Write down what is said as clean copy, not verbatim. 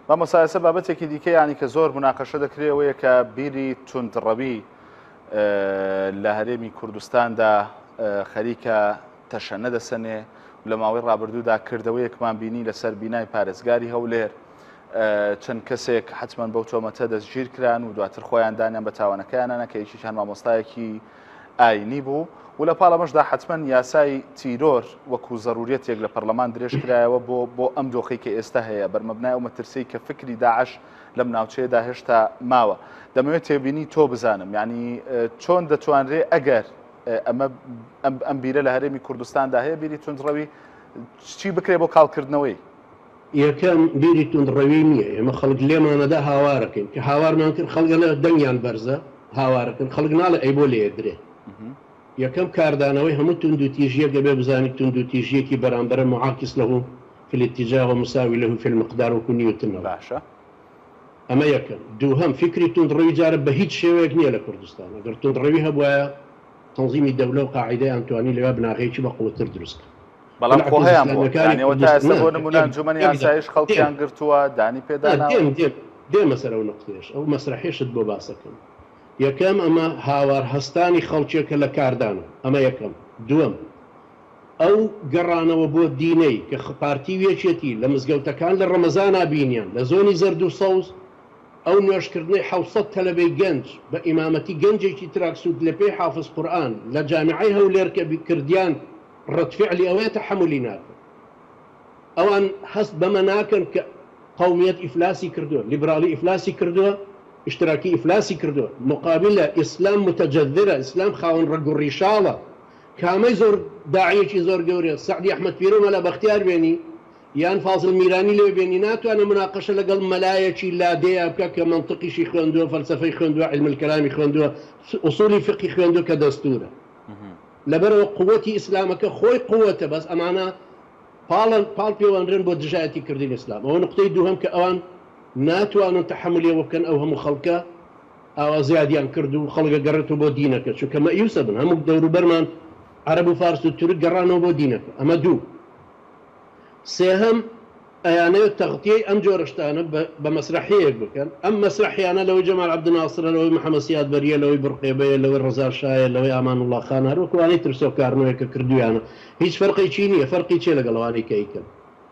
مامۆستا ئێستا بابەتێکی دیکە یانی کە زۆر مناقەشە دەکرێت ئەوەیە کە بیری توندڕەوی لە هەرێمی کوردستاندا خەریکە تەشەنە دەسەنێ و لە ماوەی ڕابردوودا کردەوەیەکمان بینی لەسەر بینای پارێزگاری هەولێر چەند کەسێک حتمما بەو تۆمەتە دەستگیر کران و دواتر خۆیان دانیان بە تاوانەکەیانە کە یەکێکیان مامۆستایەکی ئاینی بوو و لە پاڵ ئەمەشدا حەتمەن یاسای تیرۆر وەکو زەروریەتێک لە پەرلەمان درێژکرایەوە بۆ بۆ ئەم دۆخەی کە ئێستا هەیە بەرمەبنای ئەو مەترسیەی کە فکری داعش لەم ناوچەیەدا هێشتا ماوە. دەمەوێت تێبینی تۆ بزانم یعنی چۆن دەتوانرێ ئەگەر ئەمە ئەم بیرە لە هەرێمی کوردستاندا هەیە بیری توندڕەوی چی بکرێ بۆ کاڵکردنەوەی؟ یەکەم، بیری توندڕەوی نییە، ئێمە خەڵک لێمانەدا هاوارەکەین، کە هاوارمان کرد خەڵک ئەڵێ دەنگیان بەرزە، هاوارەکەن، خەڵک ناڵێ ئەی بۆ لێیەدرێ. یەکەم کاردانەوەی هەموو توندوتیژییەک ئەبێ بزانی توندوتیژییەکی بەرامبەرە معاکس له فی الاتجاه و مساوی له فی المقدار وەکو نیوتن ئەڵێ. باشە. ئەمە یەکەم. دووهەم، فیکری توندڕەوی جارە بە هیچ شێوەیەک نییە لە کوردستان. ئەگەر توندڕەوی هەبوایە تەنزیمی دەولە و قاعیدەیان توانی لەوێ بناغەیەکی بە قوەتر دروست کەن. بەڵام خۆ هەیان بووە یانی ئەوە تا ئێستا بۆ نموونە ئەنجومەنی ئاسایش خەڵکیان گرتووە دانی پێدا ناوە. دێم دێم دێمە سەر ئەو نوقتەیەش ئەو مەسرەحیەشت بۆ باسەکەم یەکەم ئەمە هاوار هەستانی خەڵکێکە لە کاردانە ئەمە یەکەم دووەم ئەو گەڕانەوە بۆ دینەی کە پارتی و یەکێتی لە مزگەوتەکان لە ڕەمەزانا بینیان لە زۆنی زەرد و سەوز ئەو نوێژکردنەی 700 تەلەبەی گەنج بە ئیمامەتی گەنجێکی تراکسوت لە پێی حافز قورئان لە جامیعەی هەولێر کە کردیان ڕەد فعلی ئەوەیە تەحەمولی ناکەن. ئەوان هەست بەمە ناکەن کە قەومیەت ئیفلاسی کردووە، لیبراڵی ئیفلاسی کردووە، ئیشتراکی ئیفلاسی کردووە، موقابیلە ئیسلام متجذرە، ئیسلام خاوەن ڕەگ و ڕیشاڵە. کامەی زۆر داعیەکی زۆر گەورەیە، سەعدی ئەحمەد پیرە و مەلا بەختیار بێنی یان فازڵ میرانی لێ بێنی، ناتوانێ موناقەشە لەگەڵ مەلایەکی لادێیا بکا کە مەنتقیشی خوێندووە، فەلسەفەی خوێندووە، عیلم الکەلامی خوێندووە، ئوسوڵی فیقهی خوێندووە کە دەستوورە. لەبەرئەوە قوەتی ئیسلامەکە خۆی قوەتە بەس ئەمانە پاڵن پاڵ پێوەنرێن بۆ دژایەتی کردنی ئیسلام ئەوە نوقتەی دووهەم کە ئەوان ناتوانن تەحەمولی ئەوە بکەن ئەو هەموو خەڵکە ئاوا زیادیان کرد و خەڵک ئەگەڕێتەوە بۆ دینەکە چونکە مەئیوسە بن هەموو دەوروبەرمان عەرەب و فارس و تورک گەڕانەوە بۆ دینەکە ئەمە دوو سێهەم، ئەیانەوێت تەغتیەی ئەم جۆرە شتانە بە مەسرەحیەیەک بکەن، ئەم مەسرەحیانە لەوەی جەمال عەبدولناسرە، لەوەی محەمەد سیاد بەریە، لەوەی بڕقێبەیە، لەوەی ڕەزا شایە، لەوەی ئامانوڵا خانە، هەروەکو ئەوانەی تر سۆکارنۆیە کە کردویانە، هیچ فەرقێکی نیە، فەرقی چیە لەگەڵ ئەوانەی کە ئەیکەن؟